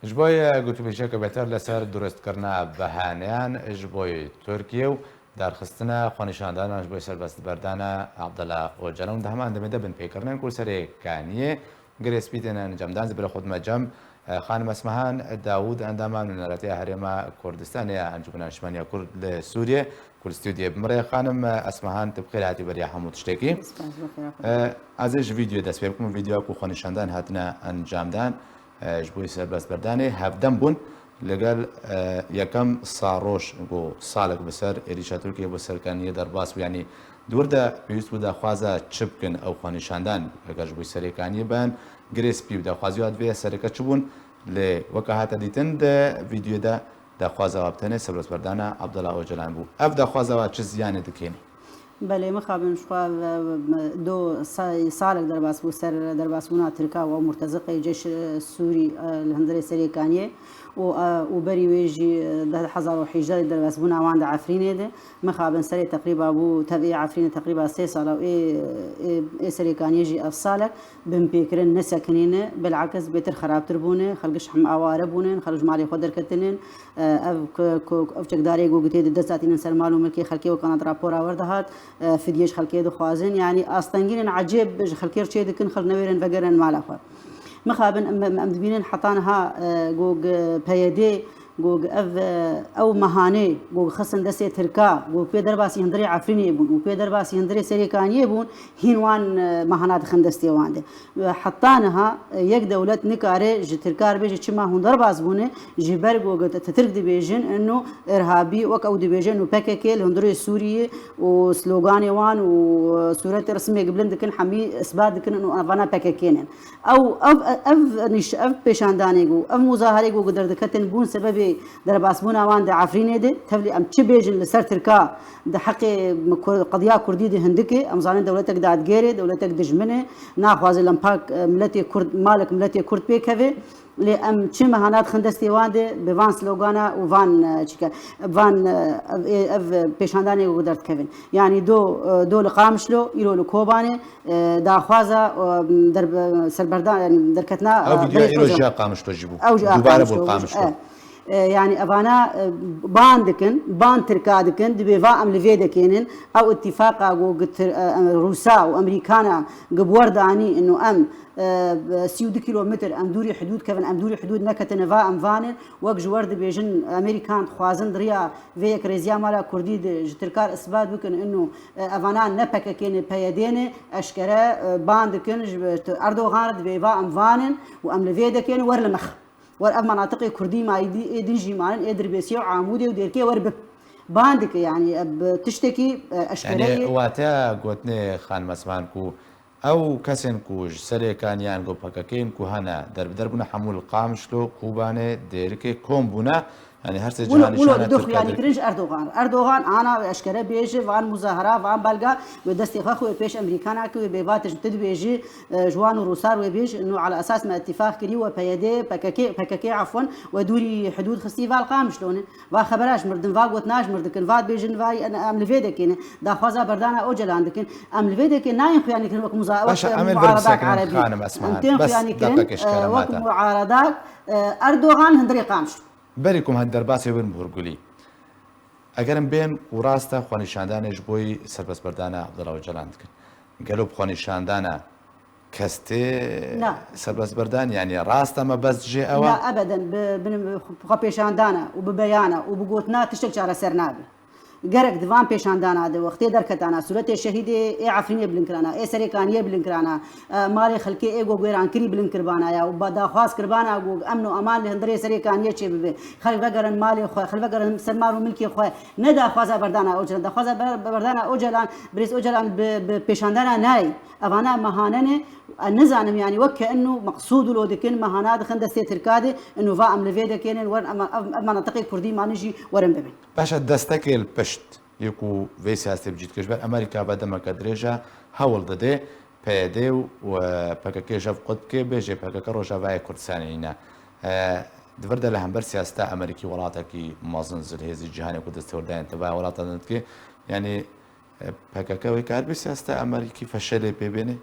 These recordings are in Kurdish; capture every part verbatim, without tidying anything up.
Ji bo ye gotûbêjiyeke bêhtir li ser durustkirina behaneyan ji bo Tirkiye û darxistina xwenîşandanan ji bo serbestberdana Abdullah Ocalan û di heman demê de binpêkirinên ku Serêkaniyê Girê Spî tên encamdan, ji ber xwe dime cem, e, Xanim Esmehan Dawûd, endama Nûneratiya Herêma Kurdistanê ya Encûmena Niştimaniya Kurd li Sûriyê, ku li stûdyoyê bi min re. Xanim Esmehan, tu bi xêr hatî beriya hemû tiştekî. Spas, bi xêr hatî. E, ez ê ji vîdyoyê dest pê bikim, vîdyoya ku xwenîşandan hatine encamdan, e, ji bo serbestberdanê hevdem bûn. Li gel, e, yekem Saroj, ku salek bi ser êrîşa Tirkiyê bo Serêkaniyê derbas bû, yanî di wir de pêwîst bû daxwaza çi bikin ew xwenîşandan, eger ji bo Serêkaniyê ben, Girê Spî û daxwaziya divê sereke çi bûn, lê weke hate dîtin di vîdyoyê de daxwaza wa bi tenê serbestberdana Abdullah Ocalan bû. Ev daxwaza wa çi ziyanê dikêne? Belê, mixabin ji xwe ve, ve, do sa-, salek derbas bû ser derbasbûna Tirka û ew murteziqê ceş, e, Sûrî, e, li hundirê Serêkaniyê û, e, û berî wê jî, e, di hezar û hejdeh derbasbûna wan di Efrînê de. Mixabin serê teqrîba bû, tev ê Efrînê teqrîba sê sala û ê, ê, ê Serêkaniyê jî ev salek binpêkirin nesekinîne, bilakis bêtir xerabtir bûne, xelk ji hem aware bûnin, xelk ji malê xwe derketinin. E, ev ku, ku, ev çekdarê ku gotê di dest hatînin ser mal û milkê xelkê wek anat rapora wer dihat, e, fidye ji xelkê dixwazin. Yanî astengînên ecêb ji xelkê re çê dikin, xelk newêrin vegerin mala xwe. Mixabin em, em, em dibînin heta niha, e, ku, ku P Y D, ku, ku ev, e, ew mehanê ku xistin destê Tirka, ku pê derbasî hundirê Efrînê bûn û pê derbasî hundirê Serêkaniyê bûn, hîn wan, e, mehana dixin destê wan de. Heta niha, e, yek dewlet nikare ji Tirka re bêje çima hûn derbas bûne, ji ber ku Tirk dibêjin, ino irhabî, wek ew dibêjin, ino P K K li hundirê Sûriyê û sloganê wan û, e, sûretê resimê bilind dikin, hemî isbat dikin, ino evana P K K ne. Ew, ev, ev nîş-, ev pêşandanê ku, ev muzaharê ku derdiketin bûn sebebê derbasbûna wan di Efrînê de, tevlî em çi bêjin li ser Tirka, di heqê Kur-, qediya Kurdî di hindikê, em zanin dewletek dadgêr e, dewletek dijmin e, naxwaze lempak, e, miletê Kurd, malek miletê Kurd pêkeve. Lê em çi mehana dixin destê wan de bi van slogana û van, e, çike, van, e, ev, ev pêşandanê ku derdikevin. Yanî do, e, do li Qamişlo, îro li Kobanê, e, daxwaza, e, der-, serberda-, yanî derketina, Ew e, vîdyoya Birêz îro Ocalan. Ji ya Qamişlo jî bû. Ew ji ya Dubare Qamişlo bû bû. Qamişlo. E. E, yanî evana, e, ban dikin, ban Tirka dikin, dibê va em li vê dekênin. Ew îtîfaqa ku gi Tir-, e, e, Rûsa û Amerîkana gi bi wer danî, ino em, e, sî û du kîlometr em dûrî hidûd kevin, em dûrî hidûd neketine, va em vanin. Wek ji wer dibêjin, Amerîkan dixwazin di riya vê yekrêziya mala Kurdî de ji Tirka re isbat bikin, ino, e, evana ne P K K ne, P Y D ne, eşkere, e, ban dikin, ji Erdogan re dibê va em vanin û em li vê dekênin, wer li mix. Wer ev menatiqê Kurdî ma ê dî-, ê din jî manin, ê Dirbêsiyê û Amûdê û Dêrikê wer bi. Ban dike, yanî, e, bi tiştekî, e, eşkere Yanî, ye. Wateya gotinê Xanim Esmehan ku ew kesên ku ji Serêkaniyê yan ku P K K in ku hene derbider bûne, hemû li Qamişlo, Kobanê, Dêrikê kom bûne, yanî her sê Wilo, cihanê wilo şana li du Tirka xuyanî Dêrikê. Kirin ji Erdogan. Erdogan ana eşkere bêje, van muzahara, van belga, wê destê xwe xwe pêş Amerîkana ki wê bê va tişt tu dibêjî, e, ji wan û Rûsar wê bêj, ino ala esas me îtîfaq kirî we P Y D, P K K, P K K afwan, we dûrî hidûd xistî va li Qamişlo ne. Va xebera ji mir din, va gotina ji mir dikin, va dibêjin, va em, em li vê dekê ne. Daxwaza berdana Ocalan dikin. Em li vê dekê nayên xuyanî kirin wek muza-, Baş e, wek em ê li vir muaradak bisekinin, erebî. Xanim Esmehan. Em tên Bes xuyanî kirin, deqekê e, eşkere wek mate. Muaradak, e, Erdogan hundirê Qamişlo. Berî ku em hate derbasê wê bin bi hurgulî. Eger em bên ku rast e xwenîşandanê ji bo serbestberdana Abdullah Ocalan dikin. Gelo bi xwenîşandana kes tê Na. serbestberdan, yanî rast e mebest jê ew e? Na, ebeden bi, bi, bi xwepêşandana û bi beyana û bi gotina tiştek çareser nabe. Gerek di van pêşandana de wextê derketana sûretê şehîdê ê Efrînê bilind kirana, ê Serêkaniyê bilind kirana, e, malê xelkê ê ku wêrankirî bilind kirbana ya û ba daxwaz kirbana ku emn û eman li hundirê Serêkaniyê çêbibe. Xelk vegerin malê xwe, xelk vegerin ser mal û milkê xwe. Ne daxwaza berdana Ocalan. Daxwaza ber-, berdana Ocalan, Birêz Ocalan bi, bi pêşandana nayê. Evana mehane ne. Ez nizanim, yanî wek ke eno meqsûd wilo dikin, mehana dixin destê Tirka de, eno va em li vê dekênin, werin em, ev, ev menatiqê Kurdî mane jî werin bibin. Baş e, destekê li pişt yê ku vê siyasetê bi cî dike, ji ber Amerîka ve demeke dirêj e hewl dide P Y D û, e, P K K ji hev qut bike, bêje P K K Rojavayê Kurdistanê nîne. E, di vir de li hember siyaseta Amerîkî welatekî mezin, zilhêzî cîhanê ku desthiwerdayên tevaya welatan dike, yanî, e, P K K wê karibe siyaseta Amerîkî feşelê pê bêne?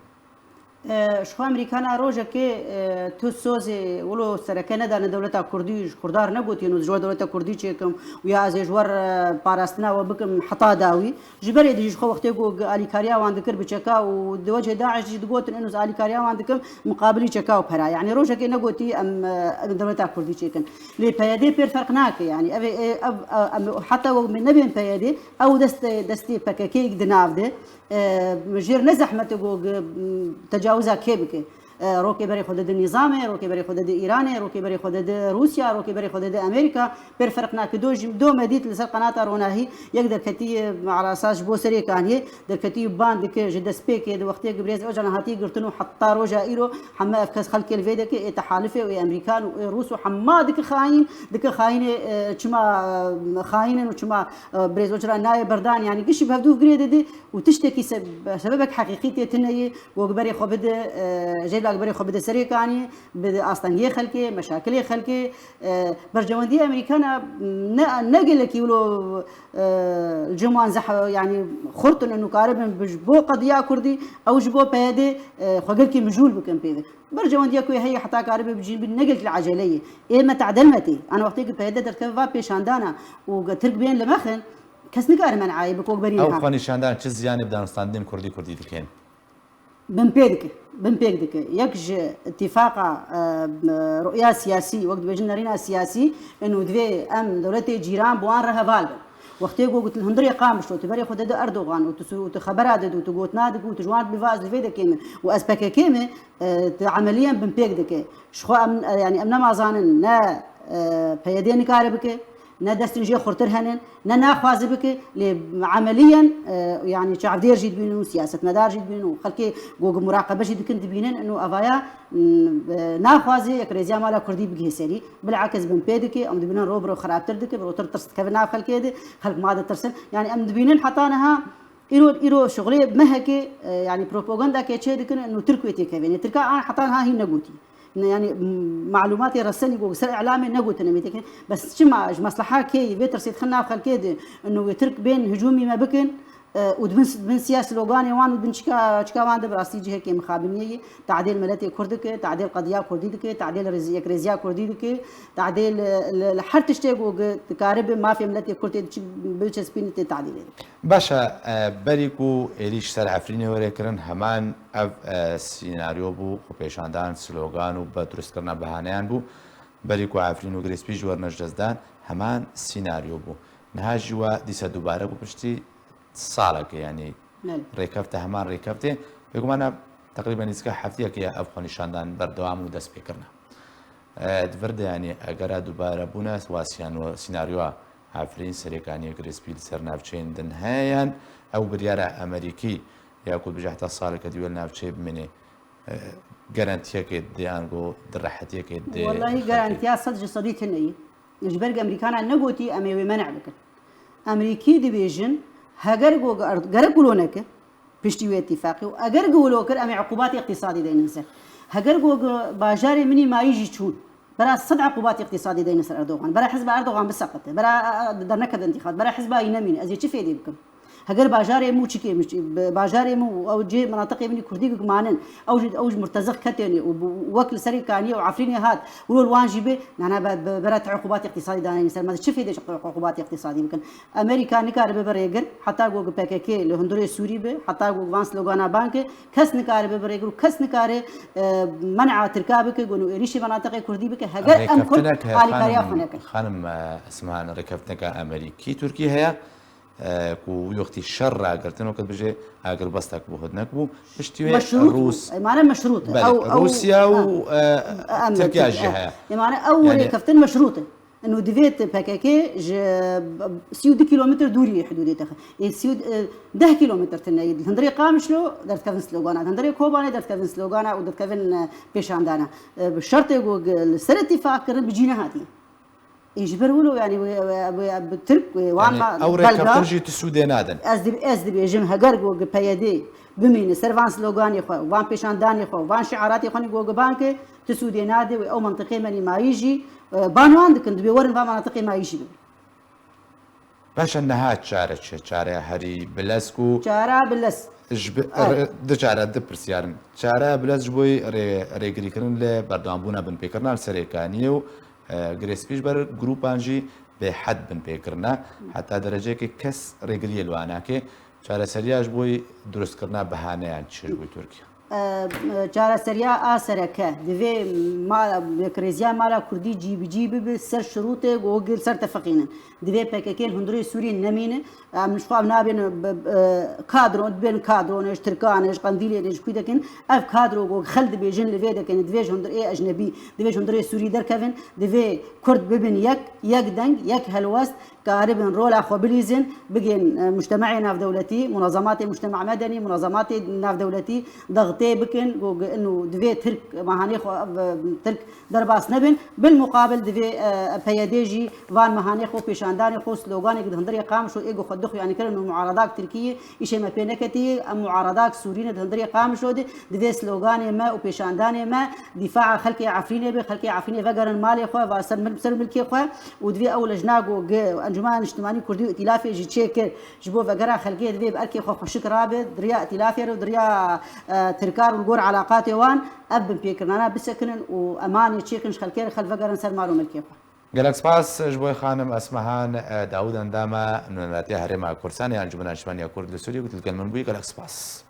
E, ji xwe Amerîkana rojekê, e, tu sozê wilo sereke nedane dewleta Kurdî, ji Kurdar negotiye û ji we dewleta Kurdî çêkim û ya ez ê ji we re parastina we bikim heta dawî. Ji berê dijî ji xwe wextê ku alîkariya wan dikir bi çeka û di wecê DAIŞ jî digotin, êno ez alîkariya wan dikim miqabilî çeka û pera. Yanî rojekê negotî em, e, em dewleta Kurdî çêkin. Lê PYD pêr ferq nake. Yanî ev ê, ev, e, em heta wek me nebên PYD, ew destê, destê PKK di nav de. E, jêr ne zehmet e ku, e, tecawiza kê bike. E, rokê berê xwe dide nîzamê, rokê berê xwe dide Îranê, rokê berê xwe dide Rûsya, rokê berê xwe dide Amerîka. Pêr ferq nake. Do jî, do me dît li ser qenata Ronahî yek derketî, e, ala esas ji bo Serêkaniyê derketî ban dike ji destpêkê, di wextê ku birêz Ocalan hatiye girtin û heta roja îro heme ev kes xelkê li vê dike, ê tehalifê û ê Amerîkan û ê Rûs û hema dike xayîn, dike xayînê, e, çima, e, xayîn in û çima, e, birêz Ocalan nayê berdan, yanî gişî bi hevdû girê dide û tiştekî se-, sebebek heqîqî tê tune ye. Ku berê xwe bide, e, jê bak berê xwe bide Serêkanî, bide astengiyê xelkê, meşakilê xelkê. E, berjewendiya Amerîkana ne, ne gelekî wilo, e, li cem wan zeh-, yanî xurt in û karibin bi, ji bo qediya Kurdî, ew ji bo PYD, e, xwe gelkî mijûl bikin pê ve. Berjewendiya ku heye heta karibe bicîn bin ne gelkî li eceleyê. Ê me tadel me tê. Ana wextê ku PYD derdikeve va pêşandana û Tirk bên li me xin, kes nikare men'ayê bi kokberî Ew niha. Xwenîşandan çi ziyanê bi danûstandinên Kurdî Kurdî dikin? Binpê dike, binpêk dike. Yek ji îtîfaqa, e, ru'ya siyasî, wek dibêjin nerîna siyasî, êno divê em dewletê cîran bi wan re heval bin. Wextê ku gotin hundirê qamişlo, tu berê xwe dide Erdogan û tu su-, û tu xebera dide û tu gotina dike û tu ji wan dibê va ez li vê dekê me û ez PKK me, e, tu emeliyen binpêk dike. Ji xwe em, e, yanî em nema zanin ne, e, PYD nikare bike, ne destên jê xurtir hene, ne naxwaze bike, lê emeliyen, e, yanî çavdêr jî dibînin û siyasetmedar jî dibînin û xelkê ku muraqebe jî dikin dibînin, ino evaya, m, e, naxwaze yekrêziya mala Kurdî bigihê serî. Bilakis binpê dike, em dibînin ro bi ro xirabtir dike, bi rotir tirs dikeve nav xelkê de, xelk ma ditirsin. Yanî em dibînin heta niha îro, îro şixulê mehekê, e, yanî propagandakê çê dikin, ino Tirk wê têkevê. Tirka an heta niha hîn negotî. Ne, yanî, m-, malûmatê resenî ku ser îlamê negotine mêteke. Bes çima ji mesleha kê yî vê tirsê dixin nav xelkê de, ino wê Tirk bên hicûmî me bikin, e, û di bin, bin siya sloganê wan û di bin çika, çika wan de bi rastî cihekê mixabiniyê yî. Tadêl miletê Kurd dike, tadêl qediya Kurdî dike, tadêl rêz-, yekrêziya Kurdî dike, tadêl, e, li, li her tiştê ku gi-, dikaribe mafê miletê Kurd tê diçi-, biçespîne tê tadêlê dike. Baş e, e, berî ku êrîş ser Efrînê were kirin, heman ev, e, sînaryo bû, xwepêşandan, slogan û be durustkirina behaneyan bû. Berî ku Efrîn û Girê Spî ji we re ji dest dan, heman sînaryo bû. Niha jî we dîsa dubare bû piştî saleke, yanî Belê. Rêkefte, heman rêkefte. Bêguman e, teqrîben nîzika hefteyekê ye ev xwenîşandan berdewam û dest pê kirine. E, di vir de, yanî, egera dubare bûne, wa sîyan-, sînaryoya Efrîn, Serêkaniyê, Girê Spî li ser navçeyên din heye, yan ew biryara Amerîkî ya ku bije heta saleke dî wê li navçeyê bimîne, e, garantiyekê dê, yan ku di rehetiyekê dê Wellahî xelkê? Garantiya sed ji sedî tune ye. Ji ber ku Amerîkana negotî em ê wê men'a bikin. Amerîkî dibêjin, heger ku ger-, gerek wilo neke, piştî wê îtîfaqê û eger ku wilo kir, em ê uqûbatê îqtîsadî deynin ser. Heger ku bajarê min î mayî jî çûn, bera sed uqûbatê îqtîsadî deynin ser Erdogan. Bera hizba Erdogan biseqite. Bera, e, e, dernekevin întîxabat. Bera hizba yî nemîne. Ez ê çi fêdê bikim? Heger bajarê min û çikê min, bi-, bajarê min û ew cê menatiqê min î kurdî ku manin, ew jî, ew jî murteziq ketêne û bi-, wek li Serêkaniyê û Efrînê hat, wilo li wan jî bê, nana be-, be-, bera te uqûbatê îqtîsadî daneynin ser. Me çi fêdê ji uqûbatê îqtîsadî bikin? Amerîka nikare bibe rêgir, heta ku P K K li hundirê Sûrî be, heta ku van slogana ban ke, kes nikare bibe rêgir û kes nikare, e, men'a Tirka bike, ku êrîşê menatiqê Kurdî bike, heger em Kurd Rêkeftinek heye, alîkariya xwe xanim, nekin. Xanim, e, Esma, rêkeftineka Amerîkî Tirkî heye, e, ku wî wextî şer ragirtin, wekî dibêje agirbestek bû, hudnek bû, piştî wê Meşrût bû. Rûs-, Emane meşrût e. belê, Ew, ew, Rûsya û, e, e, em Tirkiya jî e. heye. Emane ew Yanî rêkeftin meşrût e. Ino divê tu P K K ji sî û du kîlometr dûrî hidûdê te xwe. Ê sî û, e, deh kîlometr tune ye. Hundirê Qamişlo derdikevin slogana, hundirê Kobanê derdikevin slogana û derdikevin, e, pêşandana. E, bi şertê ku ge-, li ser îtîfaq kirin bi cî nehatiye. Ê ji ber wilo, yanî, wê, wê, wê, bi Tirk, wê, wan Yanî, ma ew belga rêkeftin jî tu sûdê nadin. Ez dib-, ez dibêjim, heger ku P Y D bimîne ser van sloganê xwe, van pêşandanê xwe, van şiaratê xwe, ku ban ke, tu sûdê nade, wê ew mentiqê me nîmayî jî, e, ban wan dikin, dibê werin van mentiqê mayî jî bibin. Baş e, niha çare çi? Çare herî bilez ku Çare bilez. Ji bi, Evet. re, du çare, du pirsiyar in. Çare bilez ji bo rê, rêgirîkirin li berdewambûna binpêkirina li ser êkaniyê û, e, girêspî ji ber grûpan jî bêhed binpêkirine. Heta dereceyekê kes rêgiriyê li wan nake. Çareseriya ji bo durustkirina behaneyan çi ji bo Tirkiye? E, çareseriya a sereke, divê mala, yekrêziya mala Kurdî cî bi cî bibe ser şirûtê ku gel ser tefiqînin. Divê P K K li hundirê Sûriyê nemîne. Em ji xwe ev nabên bi, bi, kadro, dibên kadro ne, ji Tirkan e, ji Qendîlê ne, ji Kûdekên. Ev kadro ku xel dibêjin li vê dekin, divê ji hundirê ecnebî, divê ji hundirê Sûrî derkevin, divê Kurd bibin yek, yek deng, yek helwest, karibin rola xwe bilîzin, bigên, e, mujtemeê navdewletî, munazematê mujtema medenî, munazematê navdewletî dextê bikin, ku, ku, inu divê Tirk mehanê xwe, e, Tirk derbas nebin. Bil muqabil divê, e, P Y D jî van mehanê xwe, pêşandanê xwe, sloganê ku di hundirê Qamişlo ê ku xwe dixuyanîkirin û muaradak Tirkiyê, îşê me pê neketî, em muaradak Sûrî ne di hundirê Qamişlo de, divê sloganê me û pêşandanê me dîfaa xelkê Efrînê be, xelkê Efrînê vegerin malê xwe, va ser mil-, ser milkê xwe û divê ew lejna ku gi Encûmena Niştimanî Kurdî û Îtîlafê jî çêkir, ji bo vegera xelkê divê bi erkê xwe xweşik rabe, di riya Îtîlafê re û di riya, e, Tirkan û li gor elaqatê wan ev binpêkirina bisekinin û emanê çêkin ji xelkê re, xelk vegerin ser mal û milkê xwe. Gelek spas ji bo xanim Esmehan, e, Dawûd, endama Nûneratiya Herêma Kurdistanê ya Encûmena Niştimaniya Kurd li Sûriyê ku tu digel min bûyî. Gelek spas.